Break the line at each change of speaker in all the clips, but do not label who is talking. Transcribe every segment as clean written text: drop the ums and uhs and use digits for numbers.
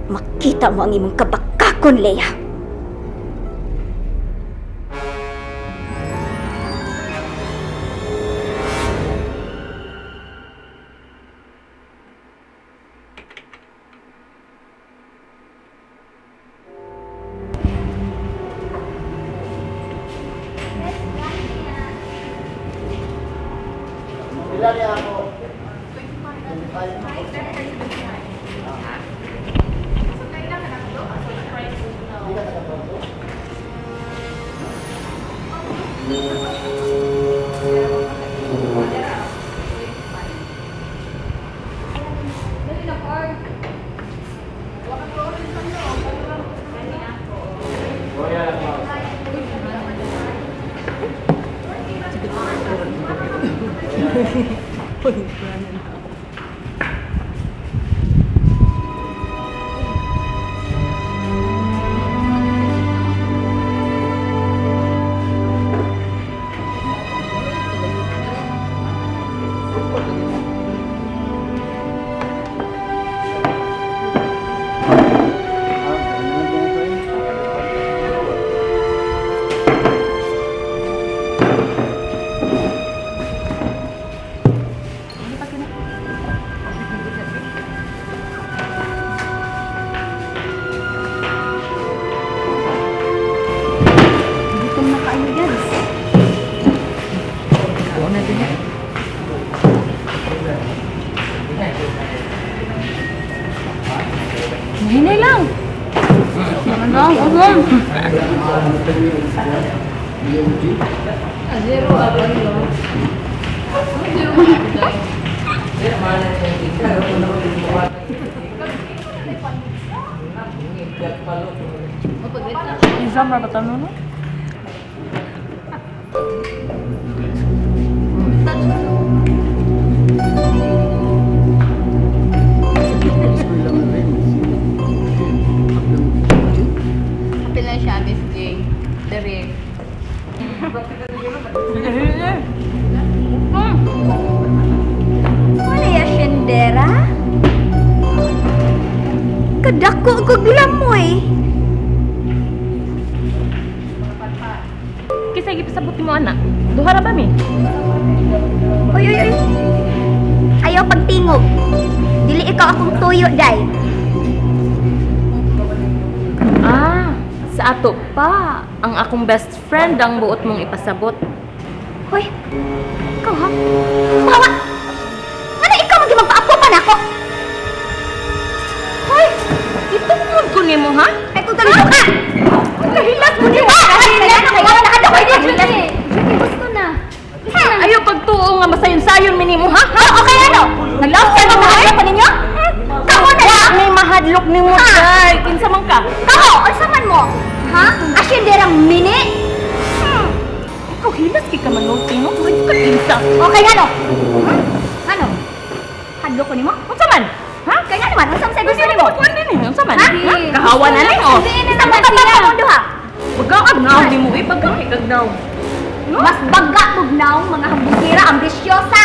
Makita mo ang imong kabakakon, Leia.
Pila niya ako? 25. Hindi ka taga-Tondo?
Gutom na kaayo, Yads.
Hinay lang. Ano ang ugom? Exam ra ba tanong no?
Happy lang siya, Miss Jing. Dere.
Wala ya, Shendera? Kadako ko glamoy.
Kinsa gipasabot nimo anak? Duha ra ba mi?
Uy, uy, uy. Ayaw pagtingog. Dili ikaw akong tuyo, day.
Ah, sa ato pa. Ang akong best friend ang buot mong ipasabot.
Hoy, ikaw ha? Bawa! Ano ikaw maging magpaapo pa na ako?
Hoy, itukod ko nimo ha?
Ay, kung tuloy ka! Nahilas mo niyo! Nahilas mo! Nahilas!
Gusto na.
Ayaw pagtuo nga masayon-sayon mi nimo ha?
Ha? Okay, ano? Nag-love ka ba pa ninyo? Kamu na lang!
May mahadlok nimo day. Kinsa man ka?
Kamu! Unsa man mo? Ha? Asyenderang mini?
Ikaw hilas kay ka manulti no? Hoy, ka kinsa.
Okay, ano? Hmm? Ano? Hadlo ko nimo?
Unsa man?
Ha? Kaya nga naman, unsa man sa gusto nimo?
Kuan din eh. Unsa man?
Ha?
Ha? Kahawa na ni oh.
Sa mga pa mo duha.
Baga kag naw nimo eh, baga kay kag naw.
Mas baga bugnaw mga hambukira ambisyosa.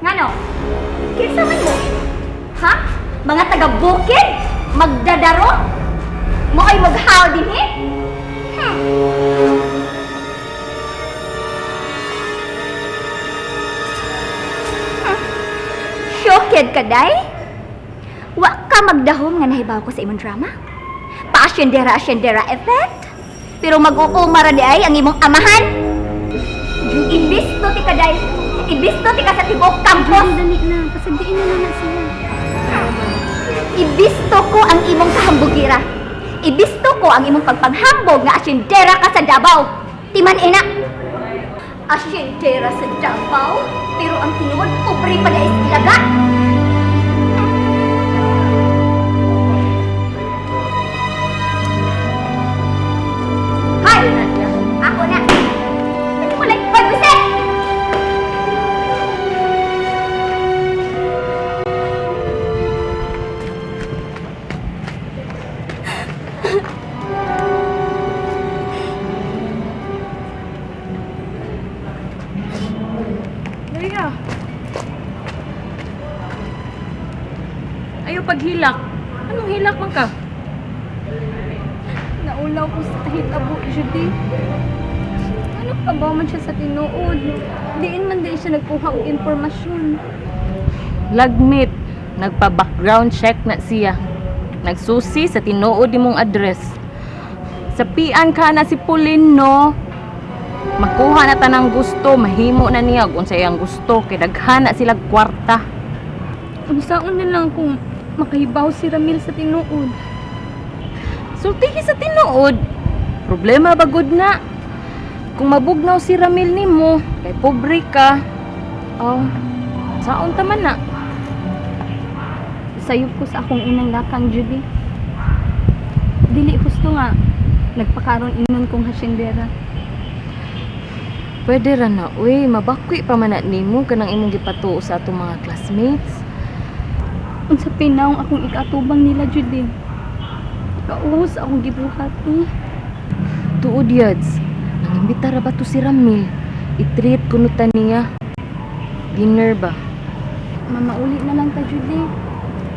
Ngano? Kinsa man mo? Ha? Mga taga bukid? Magdadaro? Mo ay maghaw din eh? Hmm. Hmm. Shocked ka, day? Wa ka magdahom nga nahibaw ko sa imong drama? Pa-asyendera, asyendera effect? Pero mag-uumara di ay ang imong amahan. Ibisto ti ka day. Ibisto ti ka sa tibuok campus.
Dali na. Pasagdiin na lang na siya.
Ibisto ko ang imong kahambugira. Ibisto ko ang imong pagpanghambog nga asyendera ka sa Davao. Timan ina. Asyendera sa Davao, pero ang tinuod pobre pa dai sa ilaga. Hay! Ako na. Ano mo like, hoy, buset!
Leia. Ayaw paghilak. Anong hilak man ka?
Naulaw ko sa kahitabo, Judy. Ano pa ba man siya sa tinuod? Diin man din siya nagkuha og impormasyon.
Lagmit, nagpa-background check na siya. Nagsusi sa tinuod imong address. Sa pian ka na si Pauline, no? Makuha na tanang gusto, mahimo na niya kung sa iyang gusto kay daghan na sila kwarta.
Unsaon na lang kung makahibaw si Ramil sa tinuod.
Sultihi sa tinuod. Problema bagod na. Kung mabugnaw si Ramil nimo, kay pobre ka. Oh, saon ta man na?
Sayop ko sa akong unang lakang, Judy. Dili husto nga nagpakaron inon kong hasyendera.
Pwede ra na, uy, mabakwi pa man na nimo kanang imong gipatuo sa atong mga classmates.
Unsa pinawong akong ikatubang nila, Judy. Kauos akong gibuhat eh.
Tuod yads, nangimbita ra ba to si Ramil? I-treat kuno ta niya. Dinner ba?
Mamauli na lang ta, Judy.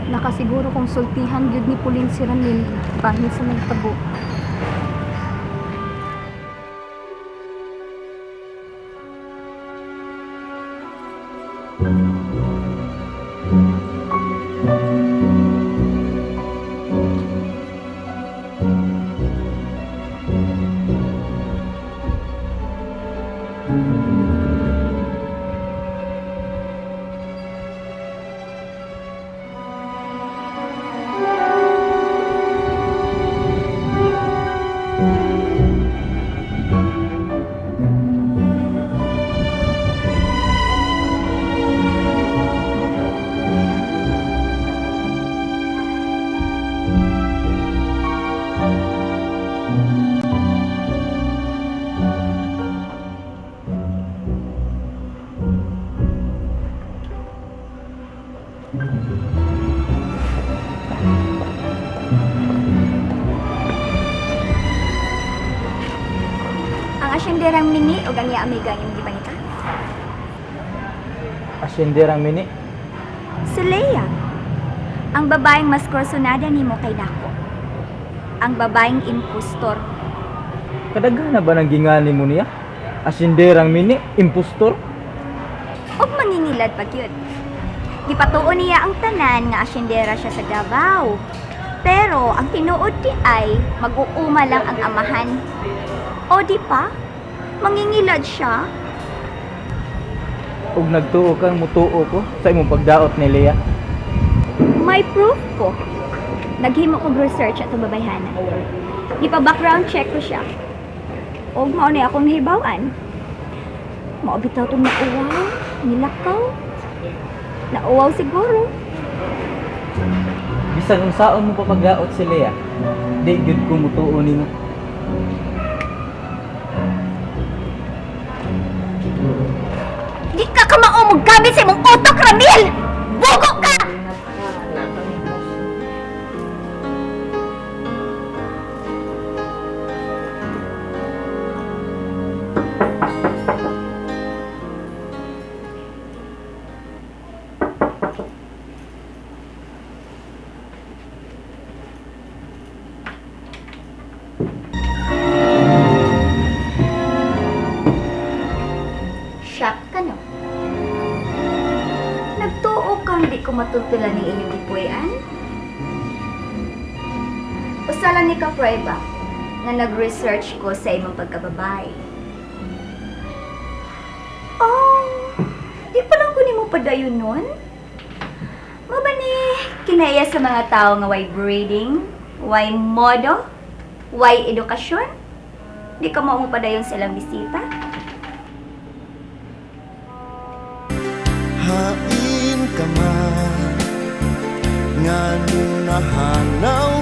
Nakasiguro kong sultihan gyud ni Pauline si Ramil bahin sa nagtabo.
Ang asyenderang mini o ang iya amiga ang imong gipangita?
Asyenderang mini.
Si Leia. Ang babaeng mas korsonada nimo kay nako. Ang babaeng impostor.
Kadaghan na ba ng gingani mo niya? Asyenderang mini, impostor?
Og mangingilad pag yun. Gipatuo niya ang tanan nga asyendera siya sa Davao. Pero ang tinuod di ay mag-uuma lang ang amahan. O di pa, mangingilad siya.
Ug nagtuo kang mutuo ko sa imong pagdaot ni Lea.
May proof ko. Naghimo kog research atong babayhana. Gipa-background check ko siya. Og mao ni akong nahibaw-an. Mao bitaw tong nauwaw, nilakaw. Nauwaw siguro.
Bisan unsaon mo pa pagdaot si Lea, di gyud ko mutuo nimo.
Di ka kamao mo gamit sa imong utok, Ramil! Bugo ka! Shock ka, no? Nagtuo kang di ko matultulan ng inyong gipuy-an? Usa lang ni ka prueba nga nag-research ko sa imong pagkababay. Oh, di pa lang ko nimo padayon nun? Mo ba ni kinaya sa mga tao nga way breeding, way modo, way edukasyon? Di ka mo padayon sa ilang bisita?
Hain ka man, nganong nahanaw.